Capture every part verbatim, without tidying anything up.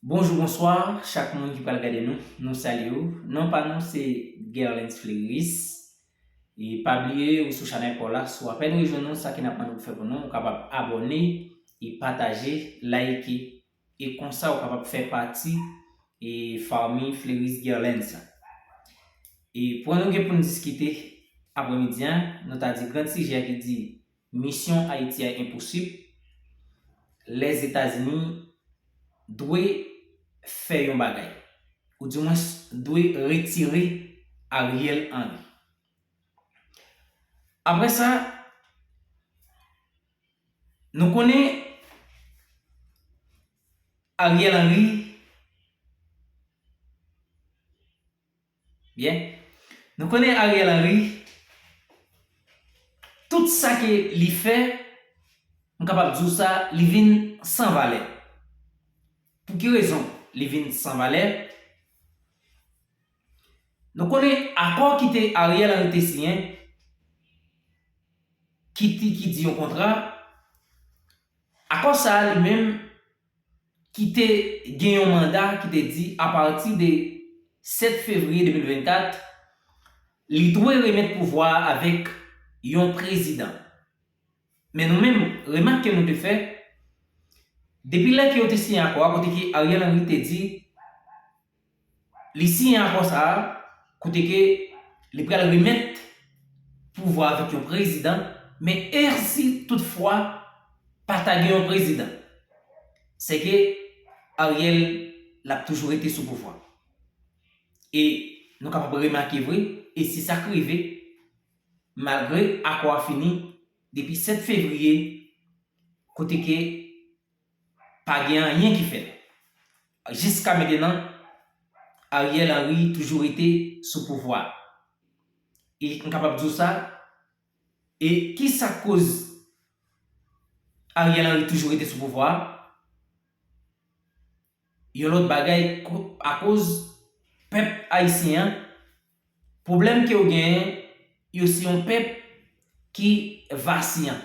Bonjou, bonswa, chak moun ki pral gade nou, nou salye w. Non pa nou se Guerlens Fleuris. E pa bliye, ou sou chanèl pa w la, si w apèn rejwenn nou, sa ki n ap mande w fè pou nou, ou kapab abòne e pataje, like, e konsa ou kapab fè pati e fanmi Fleuris Guerlens la. E pwen nou gen pou n diskite aprèmidi a, nou ta di gran sijè a ki di misyon Ayiti a enposib, Lèzetazini dwe fè yon bagay, oudimwens dwe retire Ariel Henry. Apre sa, nou konnen Ariel Henry, byen, nou konnen Ariel Henry, tout sa ke li fè, m kapab di w sa, li vin san valè. Pou ki rezon li vin san valè? Nou konnen akò ki te Ariel Henry te siyen, ki te, ki di yon kontra, akò sa a li menm ki te gen yon manda ki te di apati de sèt fevriye de mil vennkat, li dwe remèt pouvwa a avèk yon prezidan. Men nou menm, remak ke nou te fè, depi lè ke yo te siyen akò a, kote ke Ariel Henry te di, li siyen akò sa a, kote ke li pral remèt pouvwa avèk yon prezidan, men e si toutfwa pa ta gen yon prezidan? Se ke Ariel l ap toujou rete sou pouvwa. E nou kapab remake vre, e se sa k rive, malgre akò a fini depi sèt fevriye, kote ke pa gen anyen ki fèt. Jiska mentenan, Ariel Henry toujou rete sou pouvwa. E m kapab di w sa, e ki sa k koz Ariel Henry toujou rete sou pouvwa a? Yon lòt bagay, ko-, akoz pèp ayisyen an, pwoblèm ke yo genyen, yo se yon pèp ki vasiyan.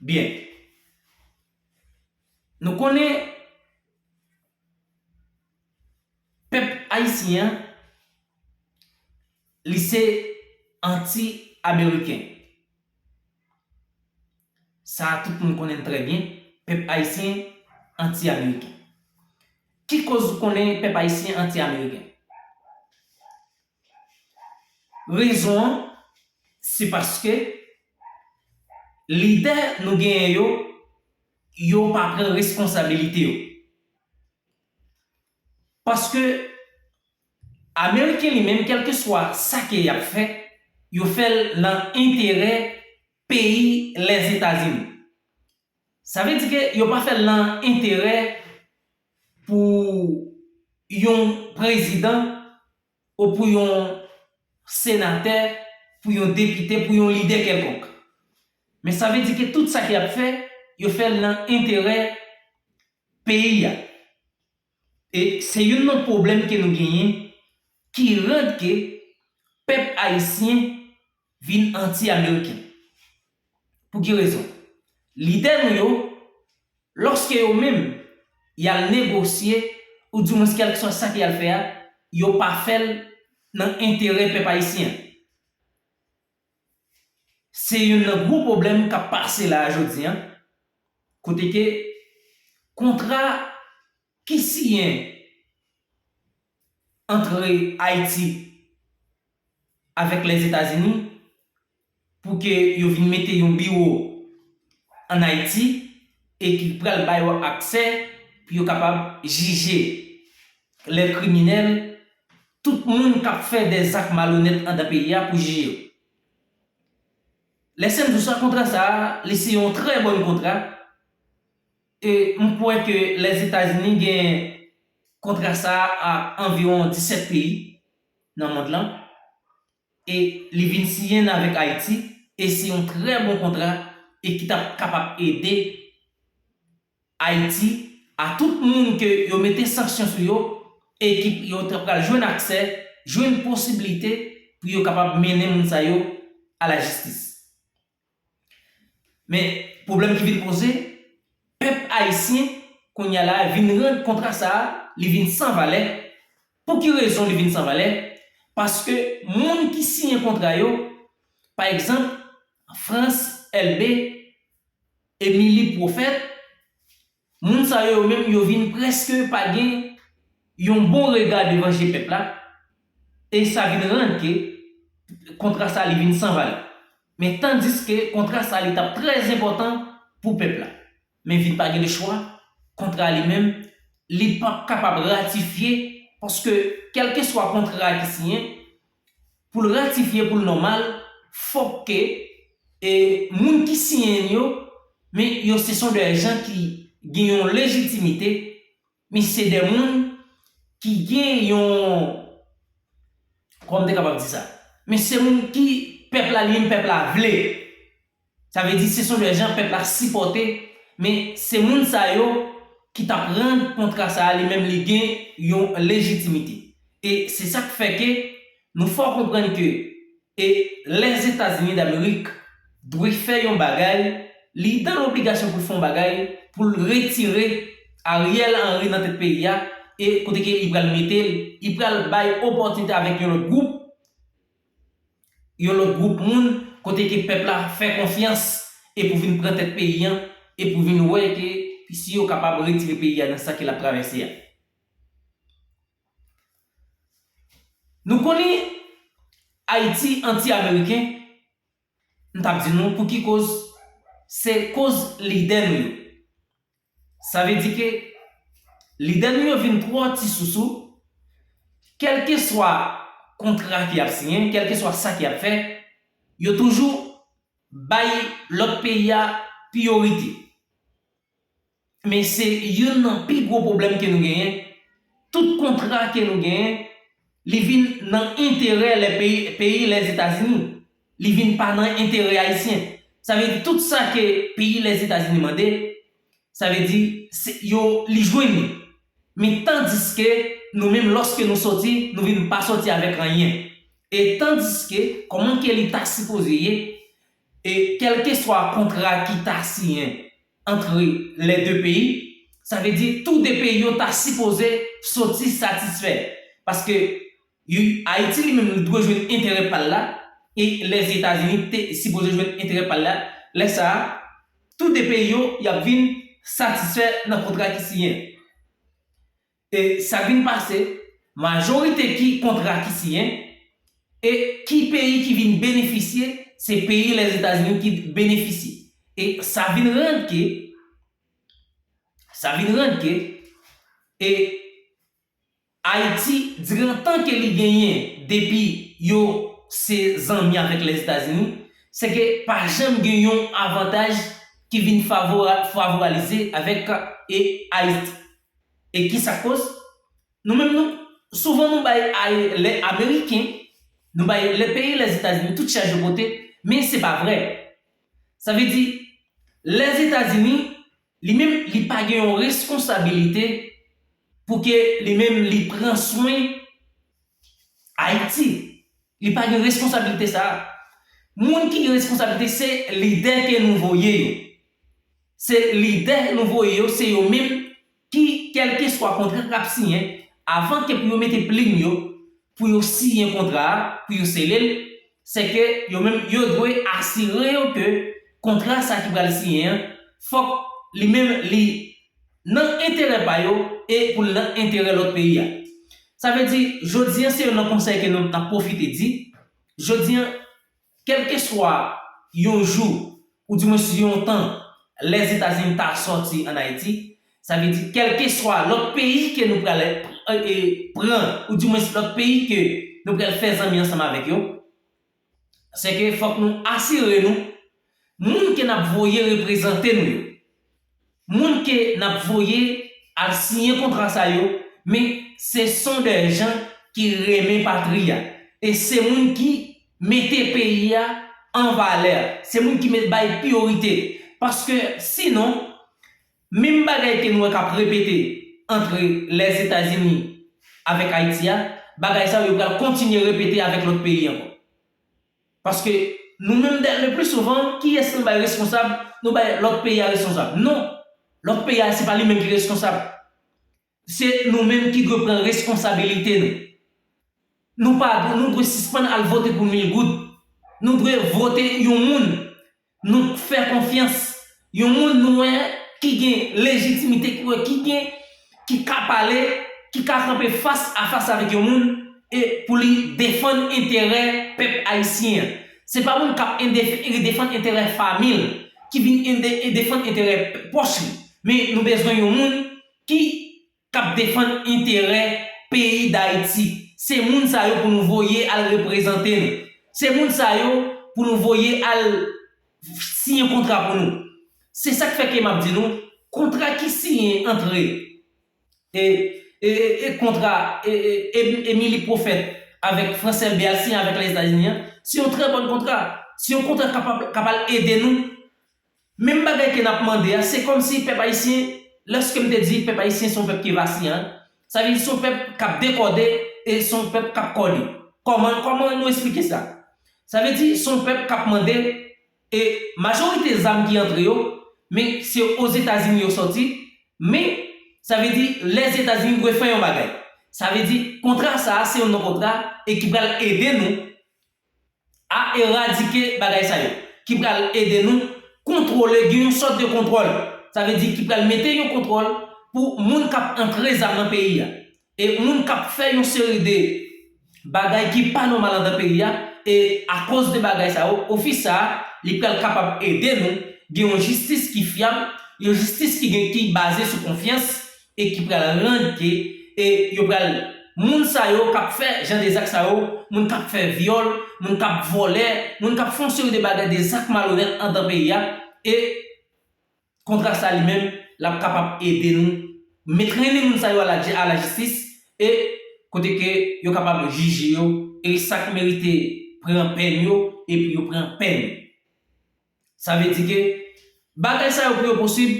Byen, nou konnen pèp ayisyen an, li se anti-ameriken. Sa a tout moun konnen l trè byen, pèp ayisyen anti-ameriken. Ki koz ou konnen pèp ayisyen anti-ameriken? Rezon an, se paske lidè nou genyen yo, yo pa pran responsabilite yo. Paske Ameriken li menm, kèlkeswa sa ke y ap fè, yo fè l nan enterè peyi Lèzetazini. Sa vle di ke yo pa fè l nan enterè pou yon prezidan ou pou yon senatè, pou yon depite, pou yon lidè kèlkonk. Men sa vle di ke tout sa ke y ap fè, yo fè l nan enterè peyi a. E se youn nan pwoblèm ke nou genyen ki rann ke pèp ayisyen vin anti-ameriken. Pou ki rezon? Lidè nou yo, lòske yo menm, y al negosye, oudimwens kèlkeswa sa ke y al fè a, yo pa fè l nan enterè pèp ayisyen an. Se youn nan gwo pwoblèm k ap pase la a jodi a, kote ke kontra ki siyen antre Ayiti avèk Lèzetazini pou ke yo vin mete yon biwo ann Ayiti e ki pral ba yo aksè pou yo kapab jije lè kriminèl, tout moun k ap fè dèzak malonèt anndan peyi a pou jije yo. Lè sèm di w sa, kontra sa a, li se yon trè bòn kontra. E m kwè ke Lèzetazini gen kontra sa a ak anviwon disèt peyi nan mond lan. E li vin siyen l avèk Ayiti. E se yon trè bon kontra e ki t ap kapab ede Ayiti, a tout moun ke yo mete sanksyon sou yo e ki yo t ap pral jwenn aksè, jwenn posiblite pou yo kapab mennen moun sa yo a lajistis. Men, pwoblèm ki vin poze, pèp ayisyen kounye a la, vin rann kontra sa a, li vin san valè. Pou ki rezon li vin san valè? Paske moun ki siyen kontra yo, pa egzanp, Frantz Elbé, Émilie Prophète, moun sa yo, yo menm, yo vin prèske pa gen yon bon rega devan je pèp la, e sa vin rann ke kontra sa li vin san valè. Men tandiske kontra sa li t ap trè enpòtan pou pèp la. Men vin pa gen lechwa, kontra li menm, li p ap kapab ratifye, paske kèlkeswa kontra ki siyen, pou l ratifye, pou l nòmal, fòk ke e, moun ki siyen yo, men yo se son de jan ki gen yon lejitimite, men se de moun ki gen yon, kòman m te kapab di sa? Men se moun ki pèp la, li menm pèp la vle. Sa vle di se son de jan pèp la sipòte, men se moun sa yo ki t ap rann kontra sa a li menm li gen yon lejitimite. E se sa k fè ke nou fè w konprann ke e Lèzetazini Damerik dwe fè yon bagay, li dan lobligasyon pou l fè yon bagay, pou l retire Ariel Henry nan tèt peyi a, e kote ke li pral mete l, li pral bay opòtinite avèk yon lòt gwoup, yon lòt gwoup moun, kote ke pèp la fè konfyans, e pou vin pran tèt peyi an, e pou vin wè ke si yo kapab retire peyi a nan sa ke l ap travèse a. Nou konnen Ayiti anti-ameriken, m t ap di nou pou ki koz, se koz lidè nou yo. Sa vle di ke lidè nou yo vin twò ti sousou, kèlkeswa kontra ke y ap siyen, kèlkeswa sa ke y ap fè, yo toujou bay lòt peyi a priyorite. Men se youn nan pi gwo pwoblèm ke nou genyen. Tout kontra ke nou genyen, li vin nan enterè lè peyi, peyi Lèzetazini. Li vin pa nan enterè ayisyen. Sa vle di tout sa ke peyi Lèzetazini mande, sa vle di se, yo, li jwenn li. Men tandiske nou menm, lòske nou soti, nou vin pa soti avèk anyen. E tandiske, kòman ke li ta sipoze ye, e kèlkeswa kontra ki ta siyen ant lè de peyi, sa vle di tou de peyi yo ta sipoze soti satisfè. Paske yo, Ayiti li menm, li dwe jwenn enterè pa l la, e Lèzetazini te sipoze jwenn enterè pa l la. Lè sa a, tou de peyi yo, y ap vin satisfè nan kontra ki siyen. E sa k vin pase, majorite ki kontra ki siyen, e ki peyi ki vin benefisye, se peyi Lèzetazini ki benefisye. E sa vin rann ke, sa vin rann ke, e Ayiti, diran tan ke li genyen depi yo se zanmi avèk Lèzetazini, se ke pa janm gen yon avantaj ki vin favora-, favoralize avèk, e, Ayiti. E ki sa k koz? Nou menm, nou, souvan nou bay ay-, lè Ameriken, nou bay lè peyi Lèzetazini tout chaj yo pote, men se pa vre. Sa vle di, Lèzetazini, li menm, li pa gen yon responsabilite pou ke li menm li pran swen Ayiti. Li pa gen responsabilite sa a. Moun ki gen responsabilite se lidè ke nou voye yo. Se lidè nou voye yo, se yo menm ki, kèlkeswa kontra k ap siyen, avan ke pou yo mete plim yo, pou yo siyen kontra a, pou yo sele l, se ke yo menm, yo dwe asire yo ke kontra sa ki pral siyen an, fòk li menm li nan enterè pa yo e pou l nan enterè lòt peyi a. Sa vle di, jodi an, se youn nan konsèy ke nou ap pwofite di, jodi an, kèlkeswa yon jou, oudimwens yon tan, Lèzetazini ta sòti ann Ayiti, sa vle di, kèlkeswa lòt peyi ke nou pral, e, e, pran, oudimwens lòt peyi ke nou pral fè zanmi ansanm avèk yo, se ke fòk nou asire nou, moun ke n ap voye reprezante nou yo, moun ke n ap voye al siyen kontra sa yo, men se son de jan ki renmen patri a. E se moun ki mete peyi a an valè. Se moun ki met bay priyorite. Paske sinon, menm bagay ke nou wè k ap repete ant Lèzetazini avèk Ayiti a, bagay sa yo pral kontinye repete avèk lòt peyi ankò. Paske nou menm, le pli souvan, kiyès nou bay responsab? Nou bay lòt peyi a responsab. Non. Lòt peyi a, se pa li menm ki reskonsab. Se nou menm ki dwe pran responsabilite nou. Nou pa, nou dwe sispann al vote pou mil goud. Nou dwe vote yon moun nou fè konfyans. Yon moun nou wè ki gen lejitimite, ki wè ki gen, ki ka pale, ki ka kanpe fas a fas avèk yon moun e pou li defann enterè pèp ayisyen an. Se pa moun k ap endef-, defann enterè fanmi l, ki vin ende-, defann enterè pòch li. Men nou bezwen yon moun ki k ap defann enterè peyi Dayiti. Se moun sa yo pou nou voye al reprezante nou. Se moun sa yo pou nou voye al siyen kontra pou nou. Se sa k fè ke m ap di nou, kontra ki siyen antre e, e, e, e kontra e, e, e, Emily Prophète avèk Francel Bélcy avèk Lèzetazini an, se yon trè bòn kontra. Se yon kontra k ap, k ap al ede nou. Menm bagay ke n ap mande a, se kòmsi pèp ayisyen, lèske m te di pèp ayisyen se yon pèp ki vasiyan, sa vle di se yon pèp k ap dekòde e se yon pèp k ap kòde. Kòman, kòman nou esplike sa? Sa vle di se yon pèp k ap mande e majorite zam ki antre yo, men se Ozetazini yo sòti, men sa vle di Lèzetazini dwe fè yon bagay. Sa vle di kontra sa a se yon non kontra e ki pral ede nou a eradike bagay sa yo, ki pral ede nou kontwole, gen yon sòt de kontwòl. Sa vle di ki pral mete yon kontwòl pou moun k ap antre zam nan peyi a. E moun k ap fè yon seri de bagay ki pa nòmal anndan peyi a, e akoz de bagay sa yo, ofis sa a, li pral kapab ede nou gen yon jistis ki fyab, yon jistis ki gen, ki baze sou konfyans, e ki pral rann ke, e yo pral, moun sa yo k ap fè jan de zak sa yo, moun k ap fè vyòl, moun k ap vòlè, moun k ap fè yon seri de bagay, de zak malonèt anndan peyi a, e kontra sa li menm, l ap kapab ede nou met, trennen moun sa yo a la, a la jistis, e kote ke yo kapab jije yo, e sa k merite pran pèn yo, epi yo pran pèn yo. Sa vle di ke bagay sa yo pou yo posib,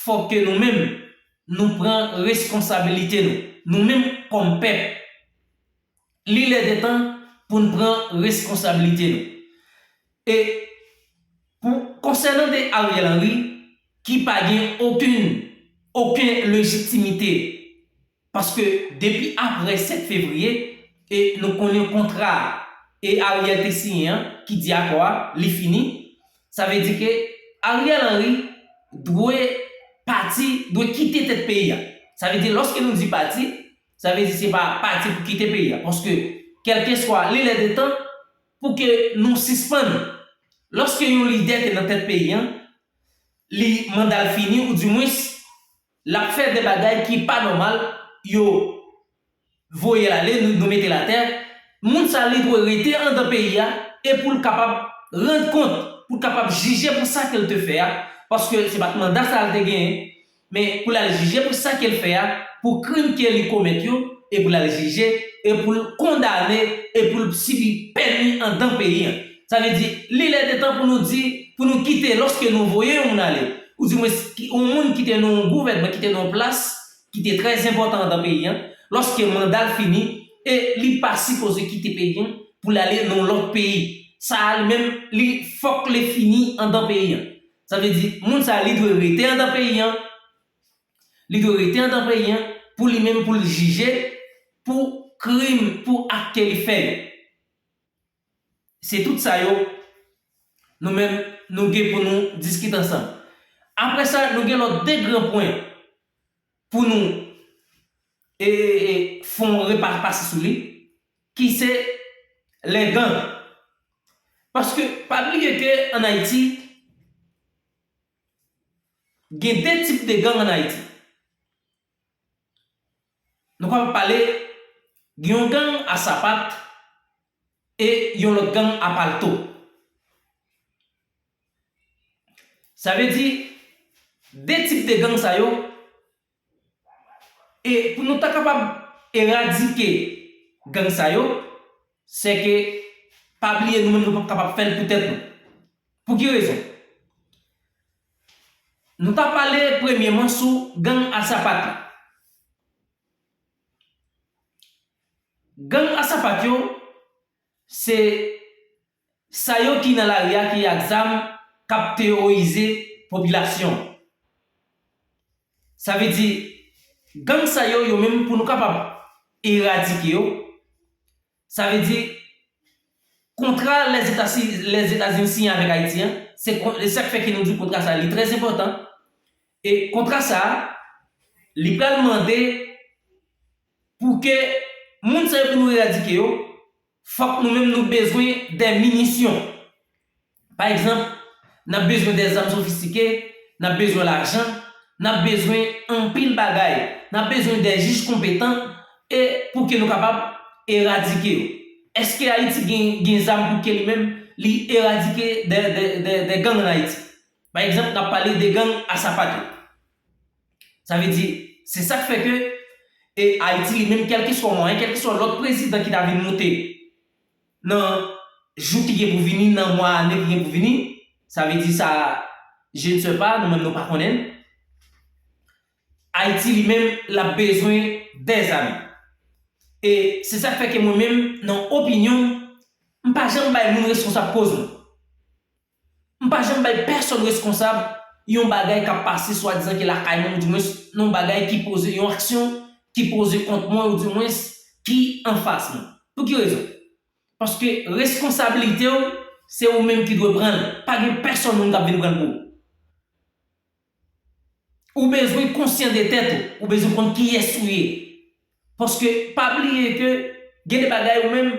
fòk ke nou menm, nou pran responsabilite nou. Nou menm kòm pèp, li lè de tan pou n pran responsabilite nou. E pou, konsènan de Ariel Henry, ki pa gen okenn, okenn lejitimite, paske depi apre sèt fevriye, e nou konnen kontra e Ariel te siyen an, ki di akò a, li fini. Sa vle di ke Ariel Henry dwe pati, dwe kite tèt peyi a. Sa vle di, lòske nou di pati, sa vle di se pa pati pou kite peyi a. Paske, kèlkeswa, li lè de tan pou ke nou sispann. Lòske yon lidè te nan tèt peyi a, li manda l fini, oudimwens, l ap fè de bagay ki pa nòmal, yo voye l ale, nou, nou mete l atè. Moun sa, li dwe rete anndan peyi a, e pou l kapab rann kont, pou l kapab jije pou sa ke l te fè a, paske se pa t manda sa l te genyen, men pou l al jije pou sa ke l fè a, pou krim ke li komèt yo, e pou l al jije, e pou l kondane, e pou l sibi pèn li anndan peyi a. Sa vle di, li lè de tan pou nou di, pou nou kite, lòske nou voye yon moun ale, oudimwens, ki, yon moun ki te nan yon gouvènman, ki te nan yon plas, ki te trè enpòtan anndan peyi a, lòske manda l fini, e li pa sipoze kite peyi a pou l ale nan yon lòt peyi. Sa a li menm, li fòk li fini anndan peyi a. Sa vle di, moun sa a, li dwe rete anndan peyi a. Li dwe rete anndan peyi a pou li menm, pou l jije pou krim, pou ak ke li fè yo. Se tout sa yo, nou menm, nou gen pou nou diskite ansanm. Apre sa, nou gen lòt de gran pwen pou nou, e, e, e, fè yon repa pase sou li, ki se lè gang. Paske, pa bliye ke ann Ayiti, gen de tip de gang ann Ayiti. Nou kapab pale, gen yon gang a sapat e yon lòt gang a palto. Sa vle di, de tip de gang sa yo, e pou nou ta kapab eradike gang sa yo, se ke pa bliye nou menm nou p ap kapab fè l pou tèt nou. Pou ki rezon? Nou ta pale premyèman sou gang a sapat la. Gang a sapat yo, se sa yo ki nan lari a, ki ak zam, k ap teworize popilasyon. Sa vle di, gang sa yo, yo menm pou nou kapab eradike yo, sa vle di, kontra Lèzetasi-, Lèzetazini siyen avèk Ayiti an, se kon-, se sa k fè ke nou di kontra sa a, li trè enpòtan. E kontra sa a, li pral mande pou ke moun sa yo pou nou eradike yo, fòk nou menm nou bezwen de minisyon. Pa egzanp, n ap bezwen de zam sofistike, n ap bezwen lajan, n ap bezwen anpil bagay, n ap bezwen de jij konpetan e pou ke nou kapab eradike yo. Èske Ayiti gen, gen zam pou ke li menm li eradike de, de, de, de gang ann Ayiti? Pa egzanp, n ap pale de gang a sapat yo. Sa vle di, se sa k fè ke, e, Ayiti li menm, kèlkeswa mwayen, kèlkeswa lòt prezidan ki ta vin moute nan jou ki gen pou vini, nan mwa, ane ki gen pou vini, sa vle di sa, je ne sais pas, nou menm nou pa konnen. Ayiti li menm, l ap bezwen de zam. E se sa k fè ke mwen menm, nan opinyon m, m pa janm bay moun reskonsab koz mwen. M pa janm bay pèsonn reskonsab yon bagay k ap pase swadizan ke lakay mwen, oudimwens yon bagay ki poze, yon aksyon ki poze kont mwen, oudimwens ki anfas mwen. Pou ki rezon? Paske reskonsablite w, se ou menm ki dwe pran l. Pa gen pèsonn moun k ap vin pran l pou ou. Ou bezwen konsyan de tèt ou, ou bezwen konn kiyès ou ye. Paske pa bliye ke gen de bagay ou menm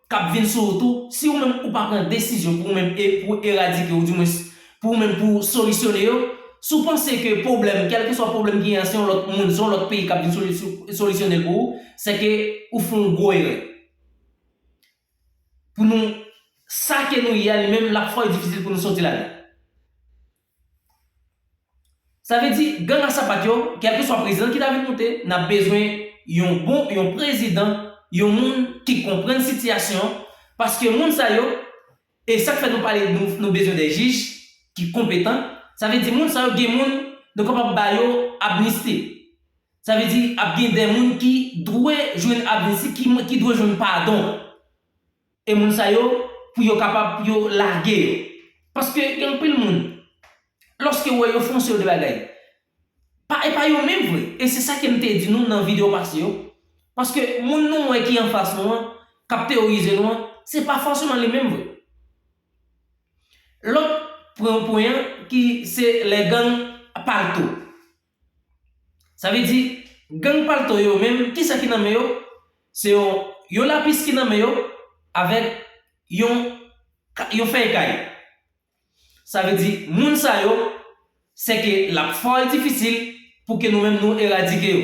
k ap vin sou ou tou, si ou menm ou pa pran desizyon pou ou menm e pou eradike, oudimwens pou ou menm pou solisyone yo, si w panse ke pwoblèm, kèlkeswa pwoblèm ki gen an, se yon lòt moun, se yon lòt peyi k ap vin soli-, solisyone l pou ou, se ke ou fè yon gwo erè. Pou nou, sa ke nou ye a li menm, l ap fò difisil pou nou soti ladan. Sa vle di, gang a sapat yo, kèlkeswa prezidan ki ta vin moute, n ap bezwen yon bon, yon prezidan, yon moun ki konprann sitiyasyon an, paske moun sa yo, e sa k fè nou pale, nou, nou bezwen de jij ki konpetan, sa vle di moun sa yo gen moun nou kapab ba yo amnisti. Sa vle di, ap gen de moun ki dwe jwenn amnisti, ki, ki dwe jwenn padon. E moun sa yo, pou yo kapab, pou yo lage yo. Paske gen anpil moun, lòske w wè yo fè yon seri de bagay, pa, e pa yo menm vre. E se sa ke m te di nou nan videyo pase yo. Paske moun nou wè ki anfas nou an, k ap teworize nou an, se pa fòseman li menm vre. Lòt pwen, pwen an, ki se lè gang palto. Sa vle di, gang palto yo menm, kisa ki nan men yo? Se yon, yon lapis ki nan men yo, avèk yon, yon fèy kay. Sa vle di, moun sa yo, se ke l ap fò difisil pou ke nou menm nou eradike yo.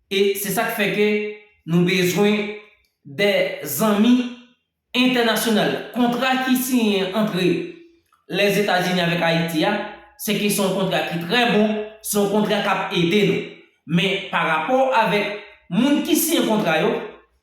E se sa k fè ke nou bezwen de zanmi entènasyonal. Kontra ki siyen antre Lèzetazini avèk Ayiti a, se ke se yon kontra ki trè bon, se yon kontra k ap ede nou. Men pa rapò avèk moun ki siyen kontra yo,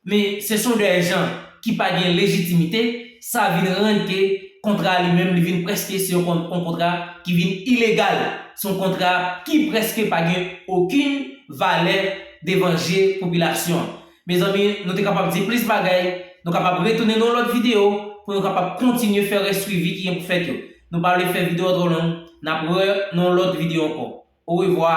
men se son dè jan ki pa gen lejitimite, sa vin rann ke kontra a li menm li vin prèske se yon kon-, yon kontra ki vin ilegal, se yon kontra ki prèske pa gen okenn valè devan je popilasyon an. Mezanmi, nou te kapab di plis bagay, nou kapab retounen nan yon lòt videyo pou nou kapab kontinye fè rès swivi ki gen pou fèt yo. Nou pa vle fè videyo twò long, n ap wè nan yon lòt videyo ankò. Orevwa.